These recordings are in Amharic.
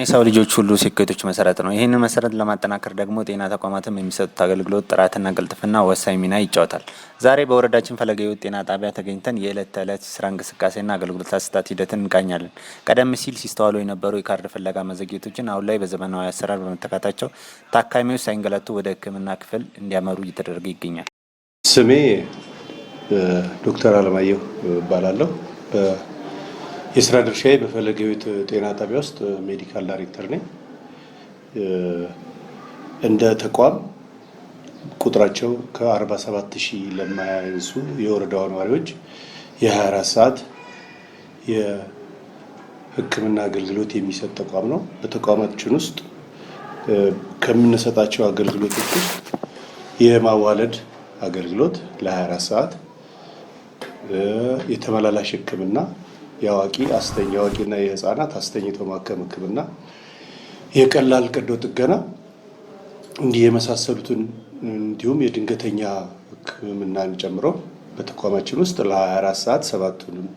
የሰው ልጆች ሁሉ ስኬቶች መሰረት ነው። ይህንን መሰረት ለማጠናከር ደግሞ ጤና ተቋማትም የሚሰጡት አገልግሎት ጥራትና ቅልጥፍና ወሳኝ ሚና ይጫወታል። ዛሬ በወረዳችን ፈለገ ሕይወት ጤና ጣቢያ ተገኝተን የዕለት ተዕለት ስራ እንቅስቃሴና አገልግሎት አሰጣጥ ሂደትን እንቃኛለን። ቀደም ሲል ሲስተዋሉ የነበሩ የካርድ ፍለጋ መዘግየቶችን አሁን ላይ በዘመናዊ አሰራር በመተካታቸው ታካሚዎች ሳይንገላቱ ወደ ሕክምና ክፍል እንዲያመሩ እየተደረገ ይገኛል። ስሜ ዶክተር አለማየሁ እባላለሁ። የስራ ድርሻዬ በፈለገ ሕይወት ጤና ጣቢያ ውስጥ medical director ነኝ። እንደ ተቋም ቁጥራቸው ከ47 ሺህ ለማያንሱ የወረዳው ነዋሪዎች የ24 ሰዓት የሕክምና አገልግሎት የሚሰጥ ተቋም ነው። በተቋማችን ውስጥ ከምንሰጣቸው አገልግሎቶች ውስጥ የማዋለድ አገልግሎት ለ24 ሰዓት፣ የተመላላሽ ሕክምና፣ የአዋቂ አስተኛ አዋቂና የህፃናት አስተኝቶ ማከም ሕክምና፣ የቀላል ቀዶ ጥገና እንዲህ የመሳሰሉትን እንዲሁም የድንገተኛ ሕክምናን ጨምሮ በተቋማችን ውስጥ ለ24 ሰዓት ሰባቱንም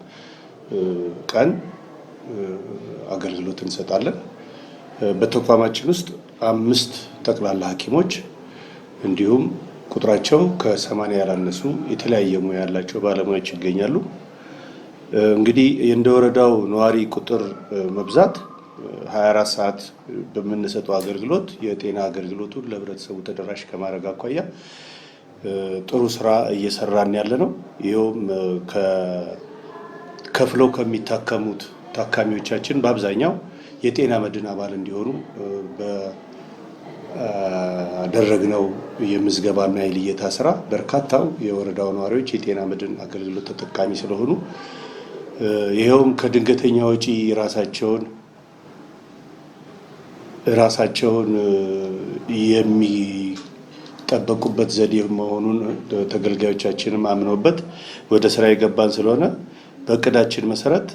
ቀን አገልግሎት እንሰጣለን። በተቋማችን ውስጥ አምስት ጠቅላላ ሐኪሞች እንዲሁም ቁጥራቸው ከ80 ያላነሱ የተለያየ ሙያ ያላቸው ባለሙያዎች ይገኛሉ። እንግዲህ እንደ ወረዳው ነዋሪ ቁጥር መብዛት 24 ሰዓት በምንሰጠው አገልግሎት የጤና አገልግሎቱን ለህብረተሰቡ ተደራሽ ከማድረግ አኳያ ጥሩ ስራ እየሰራን ያለ ነው። ይኸውም ከፍለው ከሚታከሙት ታካሚዎቻችን በአብዛኛው የጤና መድን አባል እንዲሆኑ ባደረግነው የምዝገባና የልየታ ስራ በርካታው የወረዳው ነዋሪዎች የጤና መድን አገልግሎት ተጠቃሚ ስለሆኑ ይኸውም ከድንገተኛ ወጪ ራሳቸውን የሚጠበቁበት ዘዴ መሆኑን ተገልጋዮቻችንም አምነውበት ወደ ስራ የገባን ስለሆነ በእቅዳችን መሰረት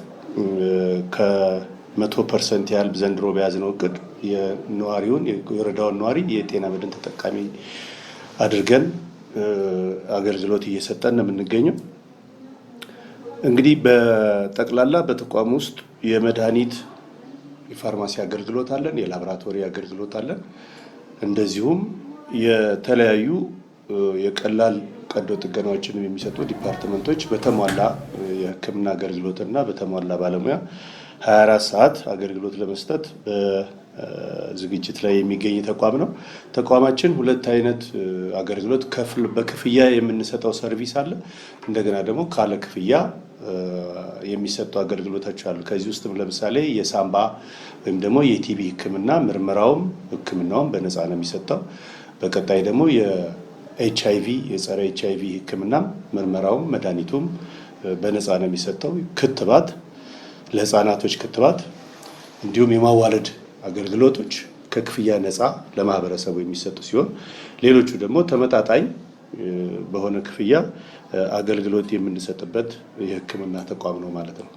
ከ100% ያህል ዘንድሮ በያዝነው እቅድ የነዋሪውን የወረዳውን ነዋሪ የጤና መድን ተጠቃሚ አድርገን አገልግሎት እየሰጠን ነው የምንገኘው። እንግዲህ በጠቅላላ በተቋም ውስጥ የመድኃኒት የፋርማሲ አገልግሎት አለን፣ የላቦራቶሪ አገልግሎት አለን። እንደዚሁም የተለያዩ የቀላል ቀዶ ጥገናዎችን የሚሰጡ department ኦች በተሟላ የሕክምና አገልግሎት እና በተሟላ ባለሙያ 24 ሰዓት አገልግሎት ለመስጠት በዝግጅት ላይ የሚገኝ ተቋም ነው። ተቋማችን ሁለት አይነት አገልግሎት በክፍያ የምንሰጠው service አለ። እንደገና ደግሞ ካለ ክፍያ የሚሰጡ አገልግሎቶች አሉ። ከዚህ ውስጥም ለምሳሌ የሳምባ ወይም ደግሞ የቲቢ ሕክምና ምርመራውም ሕክምናውም በነፃ ነው የሚሰጠው። በቀጣይ ደግሞ የኤች አይቪ የጸረ ኤች አይቪ ሕክምናም ምርመራውም መድኃኒቱም በነፃ ነው የሚሰጠው። ክትባት፣ ለህፃናቶች ክትባት እንዲሁም የማዋለድ አገልግሎቶች ከክፍያ ነፃ ለማህበረሰቡ የሚሰጡ ሲሆን ሌሎቹ ደግሞ ተመጣጣኝ በሆነ ክፍያ አገልግሎት የምንሰጥበት የህክምና ተቋም ነው ማለት ነው።